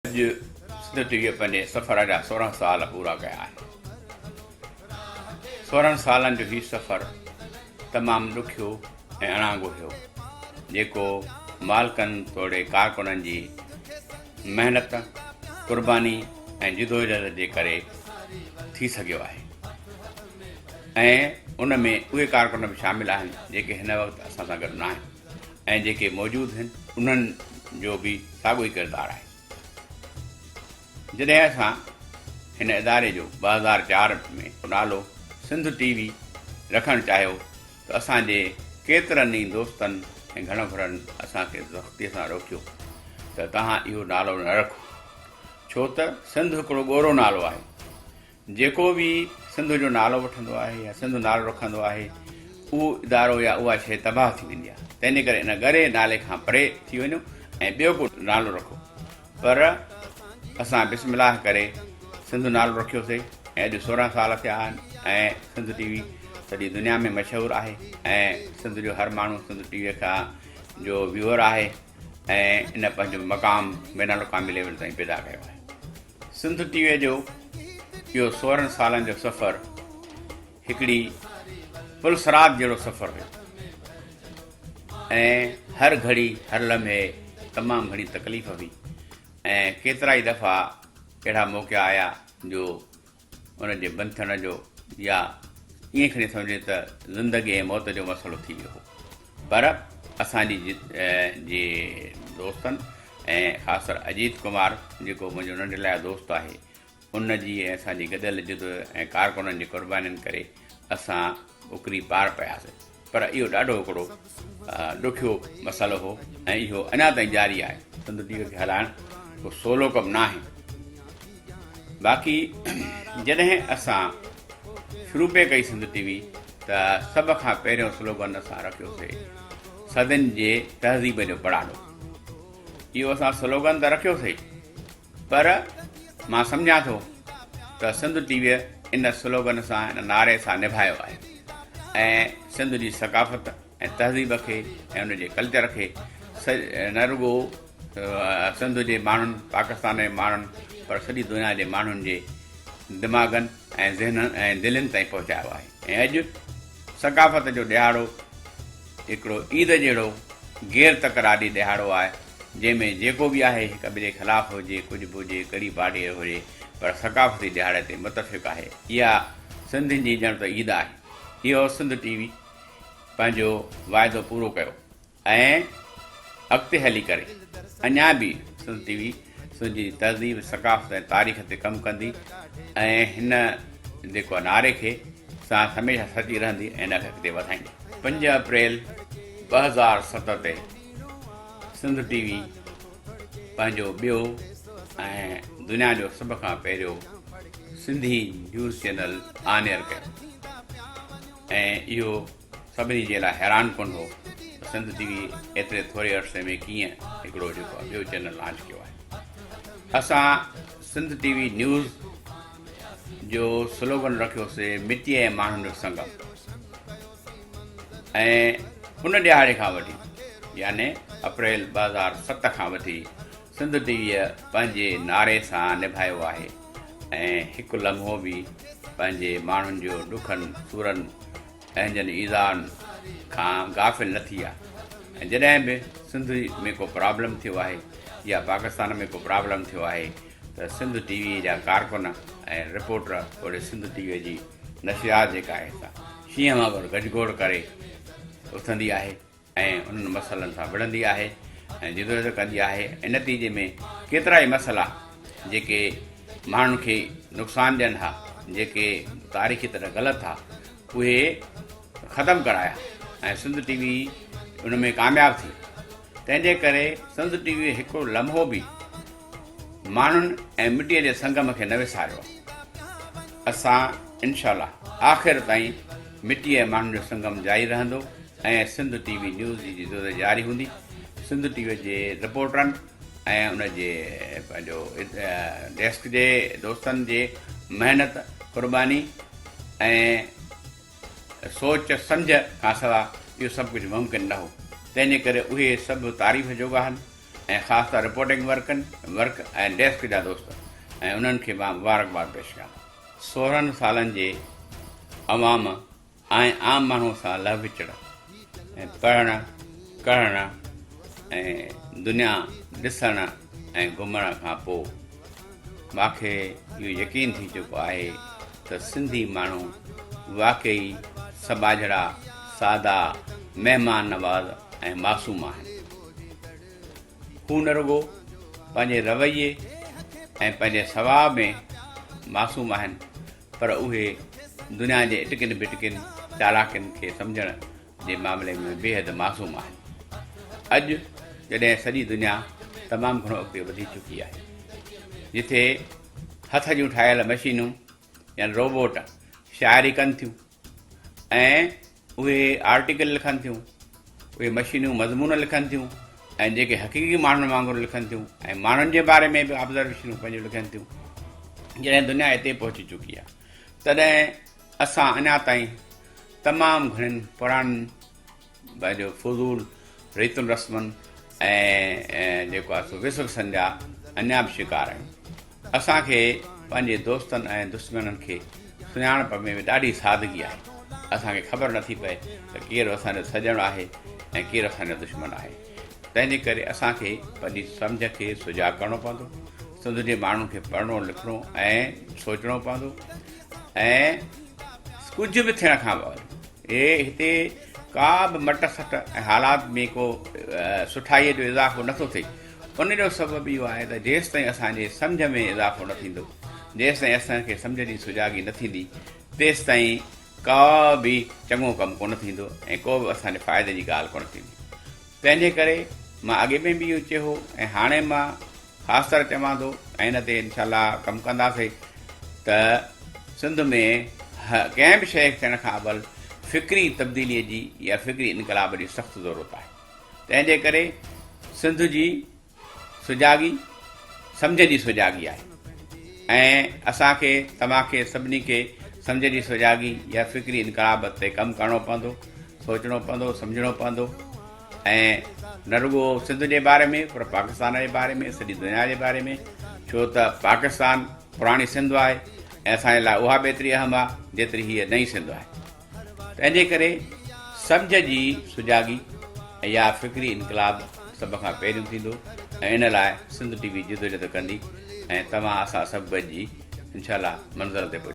اڄ Sindh T V پنهنجي سفر جا 16 سال پورا ڪيا آهن. 16 سالن جو هي سفر تمام ڏکيو ۽ اڻانگو هيو، جيڪو مالڪن توڙي ڪارڪنن جي محنت، قرباني ۽ جدوجهد جي ڪري ٿي سگهيو آهي ۽ ان ۾ اهي ڪارڪن به شامل آهن، جيڪي هن وقت اسان سان گڏ ناهن. ۽ جيڪي موجود هن انهن جو به ساڳيو ئي ڪردار آهي. جڏهن اسان هن اداري جو 2004 ۾ نالو سنڌ ٽي وي رکڻ چاهيو ته اسان جي ڪيترن ئي دوستن ۽ گهڻ گهرن اسان کي سختيء سان روڪيو ته توهان اهو نالو نه رکو ڇو ته سنڌ هڪڙو ڳورو نالو آهي جيڪو به سنڌ جو نالو وٺندو آهي يا سنڌ نالو رکندو آهي اهو ادارو يا اها شيء تباهه ٿي ويندي آهي تنهن ڪري ان ڳري نالي کان پري ٿي وڃو ۽ ٻيو ڪو نالو رکو پر اسان بسم الله ڪري سنڌ نالو رکيوسي ۽ اڄ 16 سال ٿيا آهن ۽ سنڌ ٽي وي سڄي دنيا ۾ مشهور آهي ۽ سنڌ جو هر ماڻهو سنڌ ٽي وي کان جو ويوئر آهي ۽ ان پنهنجو مقام بين الاقوامي ليول تائين پيدا ڪيو آهي. سنڌ ٽي وي جو اهو 16 سالن جو سفر هڪڙي پل صراط جهڙو سفر هيو ۽ هر گهڙي هر لمحي تمام گهڻي تڪليف هئي ۽ ڪيترائي دفعا اهڙا موقعا آيا جو ان جي بند ٿيڻ جو يا ائين کڻي سمجهجي ته زندگي ۽ موت جو مسئلو ٿي ويو هو پر اسان جي جي دوستن ۽ خاص طور اجيت ڪمار جيڪو منهنجو ننڍي لاء دوست آهي ان جي ۽ اسان جي گڏيل جدو ۽ ڪارڪنن جي قربانين ڪري اسان اڪري پار پياسي پر اهو ڏاڍو هڪڙو ڏکيو مسئلو هو ۽ اهو اڃا تائين جاري آهي. سنڌ ٽي وي کي هلائڻ ڪو سولو ڪم ناهي. باقي جڏهن اسان شروع پئي ڪئي سنڌ ٽي وي ته سڀ کان پهريون سلوگن اسان رکيوسي صدين جي تهذيب جو پڙاڏو. اهو اسان سلوگن ته رکيوسي پر مان سمجهان ٿو ته سنڌ ٽي ويء ان سلوگن سان ان نعري سان نڀايو آهي ۽ سنڌ جي ثقافت ۽ تهذيب کي ۽ ان جي ڪلچر کي نه رڳو سنڌ جي ماڻهن پاڪستان جي ماڻهن پر سڄي دنيا جي ماڻهن جي دماغن ۽ ذهنن ۽ دلين تائين پهچايو آهي ۽ اڄ ثقافت جو ڏهاڙو هڪڙو عيد جهڙو غير تڪراري ڏهاڙو آهي جنهن ۾ جيڪو به آهي هڪ ٻئي جي خلاف هجي، ڪجهه به هجي، ڪهڙي پارٽيء جو هجي پر ثقافتي ڏهاڙي تي متفق آهي. اها سنڌين جي ڄڻ ته عيد آهي. اهو سنڌ ٽي وي پنهنجو واعدو پورو ڪيو ۽ اڳتي هلي ڪري اڃا به سنڌ ٽي وي سنڌ جي تهذيب، ثقافت ۽ تاريخ تي ڪم ڪندي ۽ هن جيڪو نعري کي سان هميشه سچي رهندي ۽ ان کي اڳتي وڌائيندي. 5 اپريل 2007 تي سنڌ ٽي وي پنهنجو ٻيو ۽ دنيا جو سڀ کان پهريون Sindhi news channel on air ڪيو ۽ اهو سڀني جي لاء حيران ڪن هو ته سنڌ ٽي وي ايتري ٿوري عرصي ۾ ڪيئن هڪڙو جيڪو آهي ٻيو چينل لانچ ڪيو آهي. اسان سنڌ ٽي وي نيوز جو سلوگن رکيوسي مٽي ۽ ماڻهن جو سنگم. ۽ ان ڏهاڙي کان وٺي يعني اپريل 2007 کان وٺي سنڌ ٽي ويء پنهنجي نعري سان نڀايو آهي ۽ هڪ لمحو به پنهنجي ماڻهن جو ڏکن سورن اهنجن ايذائن کان غافل نه ٿي آهي ۽ جڏهن به سنڌ ۾ ڪو پرابلم ٿيو آهي يا پاڪستان ۾ ڪو پرابلم ٿيو آهي ته سنڌ ٽي ويء جا ڪارڪن ۽ رپورٽر توڙي سنڌ ٽي ويء جي نشريات جيڪا آهي سا شينهن وانگر گجگوڙ ڪري اٿندي آهي ۽ انهن مسئلن سان وڙهندي آهي ۽ جدوجهد ڪندي آهي ۽ نتيجي ۾ ڪيترائي مسئلا جيڪي ماڻهن کي نقصان ڏين ها، جيڪي تاريخي طرح غلط ها، اهي ختم ڪرايا ۽ سنڌ ٽي وي ان ۾ ڪامياب ٿي. تنهن جي ڪري سنڌ ٽي وي هڪ لمحو به ماڻهن ۽ مٽيء جي سنگم کي نه وساريو آهي. اسان انشاء الله آخر تائين مٽيء ۽ ماڻهن جو سنگم جاري رهندو ۽ سنڌ ٽي وي نيوز جي جدوجهد جاري هوندي. سنڌ ٽي وي جي رپورٽرن ۽ ان جي پنهنجو ڊيسڪ جي دوستن جي محنت، قرباني ۽ سوچ سمجهه کان سوا اهو سڀ ڪجهه ممڪن نه هو. تنهن جي ڪري اهي سڀ تعريف جوڳا آهن. ۽ خاص طور رپورٽنگ ورڪن ورڪ ۽ ڊيسڪ جا دوست ۽ انهن کي مان مبارڪباد پيش ڪيان ٿو. 16 سالن جي عوام ۽ عام ماڻهو سان لهه وچڙ ۽ پڙهڻ ڪڙهڻ ۽ دنيا ڏسڻ ۽ گهمڻ کان پوء مان کي اهو يقين ٿي چڪو آهي ته سنڌي ماڻهو واقعي سٻاجهڙا، سادا، مهمان نواز ۽ معصوم آهن. هو نه رڳو پنهنجي رويي ۽ پنهنجي سڀاء ۾ معصوم آهن پر اهي دنيا جي اٽڪين ڀٽڪين چالاڪين کي سمجهڻ جي معاملي ۾ بيحد معصوم آهن. اڄ جڏهن سڄي دنيا تمام گهڻو اڳتي وڌي چڪي آهي، جتي هٿ جون ٺاهيل مشينون يعني روبوٽ شاعري ڪن ٿيون ۽ اهي آرٽيڪل لکن ٿيون، اهي مشينون مضمون لکن ٿيون ۽ جيڪي حقيقي ماڻهن وانگر لکن ٿيون ۽ ماڻهن جي باري ۾ به آبزرويشنون پنهنجون لکن ٿيون. جڏهن دنيا هتي پهچي چڪي آهي تڏهن اسان اڃا تائين تمام گهڻين پراڻين پنهنجو فضول ريتن رسمن ۽ جيڪو آهي سو وسوسن جا اڃا به شڪار آهيون. اسان کي پنهنجي دوستن ۽ دشمنن کي سڃاڻپ ۾ به ڏاڍي سادگي آهي. اسان کي خبر نٿي پئي ته ڪير اسان جو سڄڻ آهي ۽ ڪير اسان جو دشمن آهي. تنهن جي ڪري اسان کي پنهنجي سمجهه کي سجاڳ ڪرڻو پوندو. سنڌ جي ماڻهن کي پڙهڻو لکڻو ۽ سوچڻو پوندو ۽ ڪجهه به ٿيڻ کان بعد اهي هتي ڪا به مٽ سٽ ۽ حالات ۾ ڪو سٺائيء جو اضافو نٿو ٿئي. ان جو سبب اهو آهي ته جيستائين اسان جي سمجهه ۾ اضافو نه ٿيندو، جيستائين اسان کي سمجهه جي سجاڳي نه ٿيندي، تيستائين ڪا به چڱو ڪم ڪونه ٿيندو ۽ ڪو به اسان جي فائدي جي ڳالهه ڪونه ٿيندي. تنهن جي ڪري مان اڳي ۾ به اهو چيو هو ۽ هاڻي مان خاص طرح چوان ٿو ۽ ان تي انشاء الله ڪم ڪنداسين ته سنڌ ۾ ڪنهن به شيء ٿيڻ کان اول فڪري تبديليء جي يا فڪري انقلاب جي سخت ضرورت آهي. تنهن جي ڪري سنڌ جي سجاڳي سمجهه جي سجاڳي آهي ۽ اسان کي توهان کي سڀني کي سمجهه جي سجاڳي يا فڪري انقلاب تي ڪم ڪرڻو پوندو، سوچڻو پوندو، سمجهڻو پوندو ۽ نه رڳو سنڌ جي باري ۾ پر پاڪستان جي باري ۾ سڄي دنيا جي باري ۾ ڇو ته پاڪستان پراڻي سنڌ آهي ۽ اسان جي لاء اها به ايتري اهم آهي جيتري هيء نئين سنڌ آهي. تنهن جي ڪري سمجهه جي سجاڳي يا فڪري انقلاب سڀ کان پهريون ٿيندو ۽ ان لاء سنڌ ٽي وي جدوجھد ڪندي ۽ توهان اسان سڀ گڏجي انشاء الله منزل تي پهچنداسين.